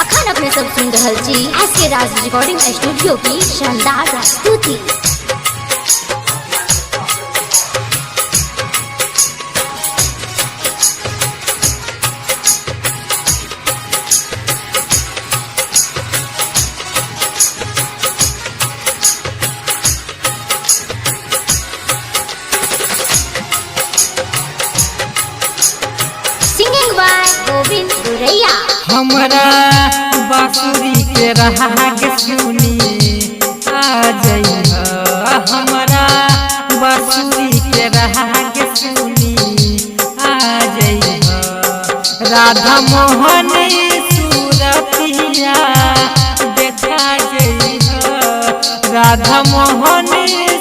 अखन अपने सब सुन रहल छी एस के राज रिकॉर्डिंग स्टूडियो की शानदार प्रस्तुति। Singing by Govind Guraiya. हमरा बांसुरी के राग सुनी आ जइहा, हमरा बांसुरी के राग सुनी आ जइहा। राधा मोहन सूरतिया देखा जइहा, राधा मोहन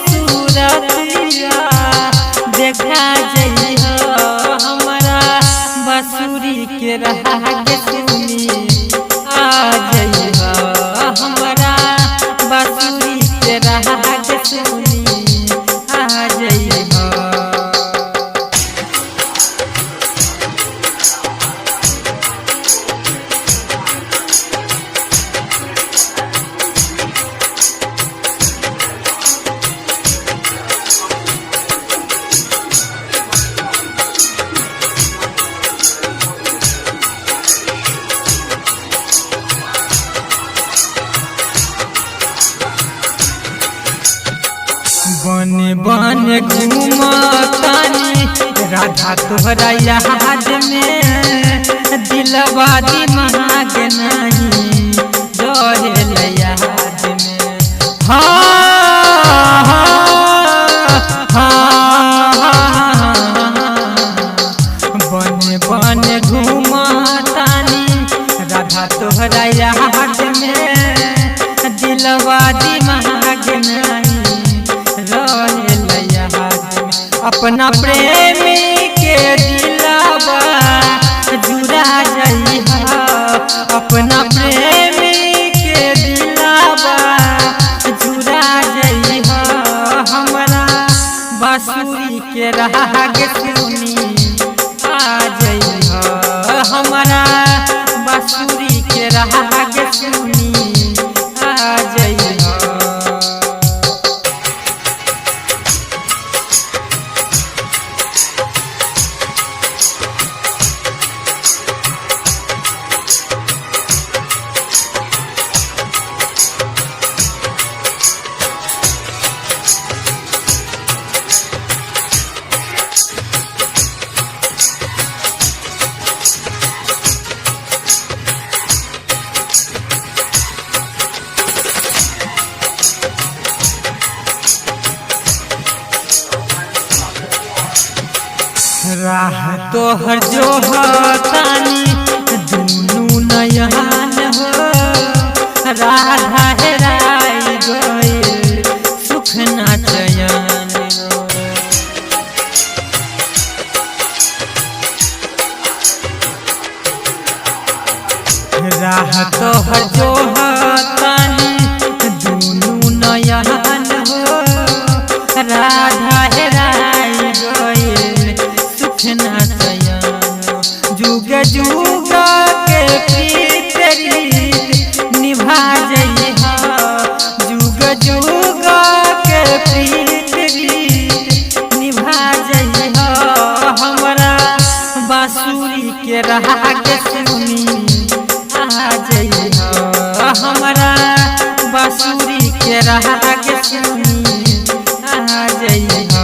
सूरतिया देखा जइहा। हमरा बांसुरी के राग सुनी आ जइहा, हमरा बांसुरी के राग सुनी आ जइहा। बन बन घूमतानी राधा तोहरा याद में, दिलवा दिमाग नहीं डरेल याद में। हाँ हाँ हाँ, बन बन घूमतानी राधा तोहरा याद में, दिलवा दिमाग नहीं रहेल याद में। अपना प्रेम के दिलावा जुड़ा जइहा, अपना प्रेम के दिलावा जुड़ा जइहा। हमरा बांसुरी के राग सुनी आ जइहा, हमरा बांसुरी के राग सुनी आ जइहा। राह तोहर जो तानी दुनू नयन हो, राधा हेराई गइल सुख ना चयन हो। राह तोहर जो तानी दुनू नयन हो, राधा हेराई गइल सुख ना चयन। जुग जुग के प्रीत रीत निभा जइहा, जुग जुग के प्रीत रीत निभा जइहा। हमरा बांसुरी के राग सुनी आ जइहा, हमरा बांसुरी के राग सुनी आ जइहा।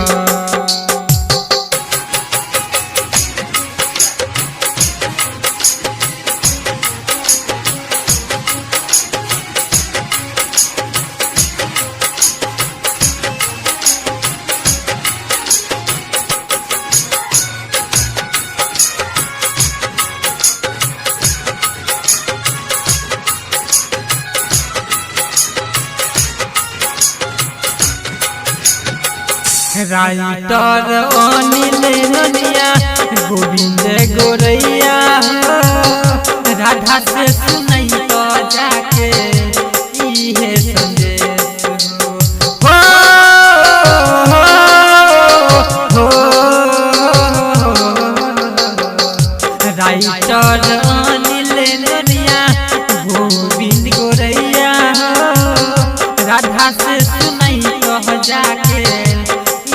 राइटर अनिल ननिया गोविंद गोरैया हो, राधा से सुनई तो जाके इहे संदेश हो। हो, हो, हो, राइटर अनिल नोनिया गोविंद गोरैया हो, राधा से सुनई कह जाके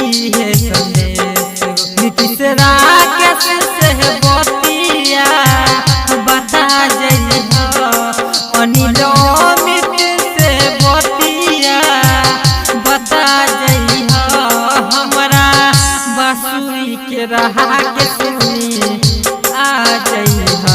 इहे संदेश। नीतीश राकेश से बतिया बता जइहो, अनिल अमित से बतिया बता जइहो, हमरा बासुरी के रहा के सुनी आ जइहो।